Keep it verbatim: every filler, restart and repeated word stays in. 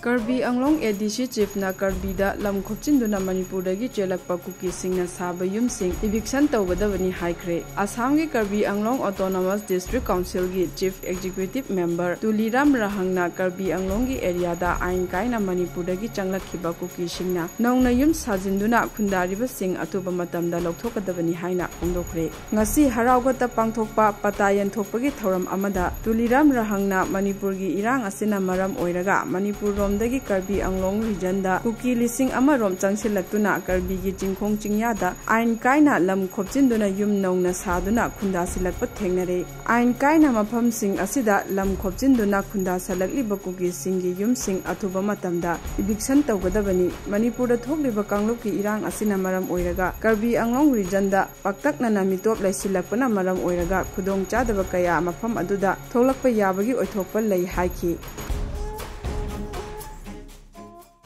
ꯀꯔꯕꯤ ꯑꯪꯂꯣꯡ ꯑꯦ ꯗꯤ ꯁꯤ ꯆꯤꯐꯅ ꯀꯔꯕꯤꯗ ꯂꯝ ꯈꯣꯞꯆꯤꯟꯗꯨꯅ ꯃꯅꯤꯄꯨꯔꯗꯒꯤ ꯆꯦꯜꯂꯛꯄ ꯀꯨꯀꯤꯁꯤꯡꯅ ꯁꯥꯕ ꯌꯨꯝꯁꯤꯡ ꯏꯚꯤꯛꯁꯟ ꯇꯧꯒꯗꯕꯅꯤ ꯍꯥꯏꯈ꯭ꯔꯦ꯫ ꯑꯁꯥꯝꯒꯤ ꯀꯔꯕꯤ ꯑꯪꯂꯣꯡ ꯑꯣꯇꯣꯅꯣꯃꯁ ꯗꯤꯁꯇ꯭ꯔꯤꯛ ꯀꯥꯎꯟꯁꯤꯜꯒꯤ ꯆꯤꯐ ꯑꯦꯛꯖꯤꯀ꯭ꯌꯨꯇꯤꯚ ꯃꯦꯝꯕꯔ ꯇꯨꯂꯤꯔꯥꯝ ꯔꯍꯪꯅ ꯀꯔꯕꯤ ꯑꯪꯂꯣꯡꯒꯤ ꯑꯦꯔꯤꯌꯥꯗ ꯑꯥꯏꯟ ꯀꯥꯏꯅ ꯃꯅꯤꯄꯨꯔꯗꯒꯤ ꯆꯪꯂꯛꯈꯤꯕ ꯀꯨꯀꯤꯁꯤꯡꯅ ꯅꯧꯅ ꯌꯨꯝ ꯁꯥꯖꯤꯟꯗꯨꯅ ꯈꯨꯟꯗꯥꯔꯤꯕꯁꯤꯡ ꯑꯊꯨꯕ ꯃꯇꯝꯗ ꯂꯧꯊꯣꯛꯀꯗꯕꯅꯤ ꯍꯥꯏꯅ ꯐꯣꯡꯗꯣꯛꯈ꯭ꯔꯦ꯫ ꯉꯁꯤ ꯍꯔꯥꯎꯒꯠꯇ ꯄꯥꯡꯊꯣꯛꯄ ꯄꯇꯥ ꯌꯦꯟꯊꯣꯛꯄꯒꯤ ꯊꯧꯔꯝ ꯑꯃꯗ ꯇꯨꯂꯤꯔꯥꯝ ꯔꯍꯪꯅ ꯃꯅꯤꯄꯨꯔꯒꯤ ꯏꯔꯥꯡ ꯑꯁꯤꯅ ꯃꯔꯝ ꯑꯣꯏꯔꯒ ꯃꯅꯤꯄꯨꯔꯔꯣꯝꯗꯒꯤ ꯀꯔꯕꯤ ꯑꯪꯂꯣꯡ ꯔꯤꯖꯟꯗ ꯀꯨꯀꯤ ꯂꯤꯁꯤꯡ ꯑꯃ ꯔꯣꯝ ꯆꯪꯁꯤꯜꯂꯛꯇꯨꯅ ꯀꯔꯕꯤꯒꯤ ꯆꯤꯡꯈꯣꯡ ꯆꯤꯡꯌꯥꯗ ꯑꯥꯏꯟ ꯀꯥꯏꯅ ꯂꯝ ꯈꯣꯞꯆꯤꯟꯗꯨꯅ ꯌꯨꯝ ꯅꯧꯅ ꯁꯥꯗꯨꯅ ꯈꯨꯟꯗꯥꯁꯤꯜꯂꯛꯄ ꯊꯦꯡꯅꯔꯦ꯫ ꯑꯥꯏꯟ ꯀꯥꯏꯅ ꯃꯐꯝꯁꯤꯡ ꯑꯁꯤꯗ ꯂꯝ ꯈꯣꯞꯆꯤꯟꯗꯨꯅ ꯈꯨꯟꯗꯥꯁꯜꯂꯛꯂꯤꯕ ꯀꯨꯀꯤꯁꯤꯡꯒꯤ ꯌꯨꯝꯁꯤꯡ ꯑꯊꯨꯕ ꯃꯇꯝꯗ ꯏꯚꯤꯛꯁꯟ ꯇꯧꯒꯗꯕꯅꯤ꯫ ꯃꯅꯤꯄꯨꯔꯗ ꯊꯣꯛꯂꯤꯕ ꯀꯥꯡꯂꯨꯞꯀꯤ ꯏꯔꯥꯡ ꯑꯁꯤꯅ ꯃꯔꯝ ꯑꯣꯏꯔꯒ ꯀꯔꯕꯤ ꯑꯪꯂꯣꯡ ꯔꯤꯖꯟꯗ ꯄꯥꯛꯇꯛꯅꯅ ꯃꯤꯇꯣꯞ ꯂꯩꯁꯤꯜꯂꯛꯄꯅ ꯃꯔꯝ ꯑꯣꯏꯔꯒ ꯈꯨꯗꯣꯡꯆꯥꯗꯕ ꯀꯌꯥ ꯃꯐꯝ ꯑꯗꯨꯗ ꯊꯣꯛꯂꯛꯄ ꯌꯥꯕꯒꯤ ꯑꯣꯏꯊꯣꯛꯄ ꯂꯩ ꯍꯥꯏꯈꯤ꯫